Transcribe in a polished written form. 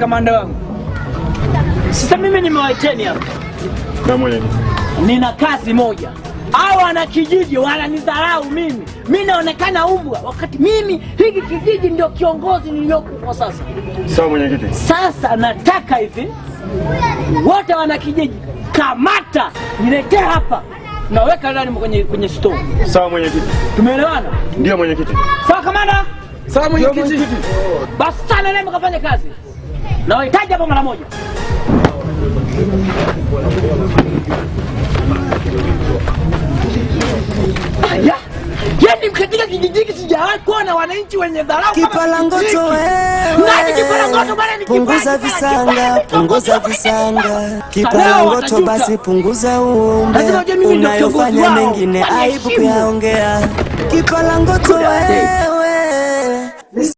Kamanda wangu. Sasa mimi nimewaiteni hapa, Na mwenyekiti. Nina kazi moja. Hawa wana kijiji wananidharau mimi, mi naonekana umbwa, wakati mimi hiki kijiji ndio kiongozi niliyopo kwa sasa. Sawa mwenyekiti. Sasa nataka hivi, wote wana kijiji, kamata niletee hapa, naweka ndani kwenye store. Sawa mwenyekiti. Tumeelewana? Ndio mwenyekiti. Sawa kamanda? Sawa mwenyekiti. Basi sana, nenda mkafanye kazi. Nawahitaji hapa mara moja. Aya, yaani katika kijiji hiki sijawahi kuona wananchi wenye dharau kama Kipalangoto kijiji hiki. Nani kipalangoto bwana? Ni punguza kipaji, visanga, kipaji, punguza kipaji. visanga. Leo Kipalangoto watajuta. basi punguza uumbe, Lazima ujue mimi ndio kiongozi unayofanya wao. mengine aibu Waniheshimu. kuyaongea. Kipalangoto wewe.